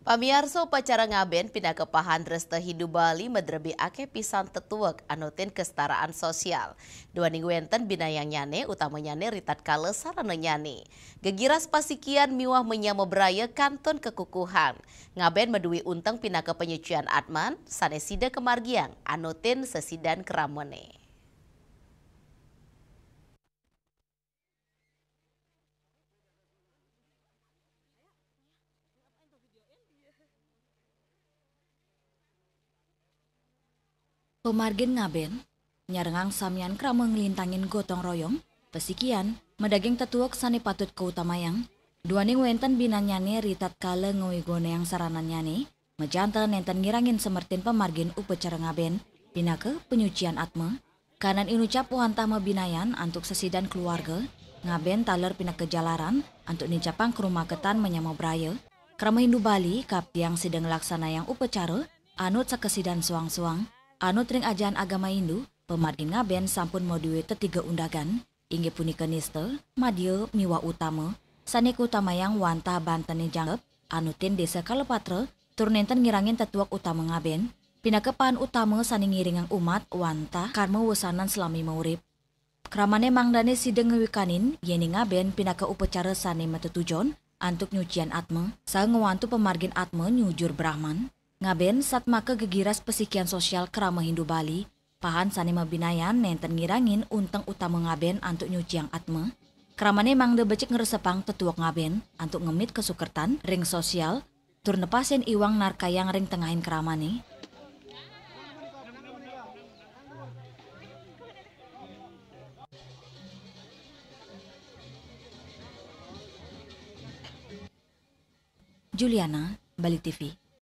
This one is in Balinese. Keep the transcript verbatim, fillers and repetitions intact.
Pamiarsa, upacara ngaben pinaka pahan Dresta Hindu Bali madrebi akeh pisan tetuek anutin kestaraan sosial. Duaning wenten binayangnyane, utamanyane ritatkala sarananyane. Gegiras pasikian miwah menyama braya kantun kekukuhan. Ngaben madue unteng pinaka penyucian atman, sane sida kamargiang anutin sesidan kramane. Pemargin ngaben, nyarengang samian krama nglintangin gotong royong, pasikian, madaging tetuek sane patut kautamayang, duaning wenten binanyane ritatkala ngawigunayang sarananyane, majanten nenten ngirangin semertin pemargin upacara ngaben, pinaka penyucian atma. Kanan inucap wantah mabinayan antuk sesidan keluarga, ngaben taler pinaka jalaran antuk nincapang karumaketan menyama braya. Krama Hindu Bali kaptiang sida nglaksanayang upacara anut sakesidan suang-suang. Anut ring ajaran agama Hindu, pemargin ngaben sampun madue tetiga undagan, inggih punika nista, madya, miwah utama, sane kautamayang wantah bantene jangkep, anutin desa Kalapatra, tur nenten ngirangin tetuek utama ngaben, pinaka pahan utama sane ngiringang umat wantah karma wesanan salami maurip. Kramane mangdane sida ngwikanin, yene ngaben pinaka upacara sane matetujon antuk nyucian atma, saha ngwantu pemargin atma nyujur Brahman. Ngaben satmaka gegiras pasikian sosial krama Hindu Bali, pahan sane mabinayan nenten ngirangin unteng utama ngaben antuk nyuciang atma. Kramane mangda becik ngresepang tetuek ngaben antuk ngemit kasukertan ring sosial, tur nepasin iwang narkayang ring tengahing kramane. Juliana, Bali T V.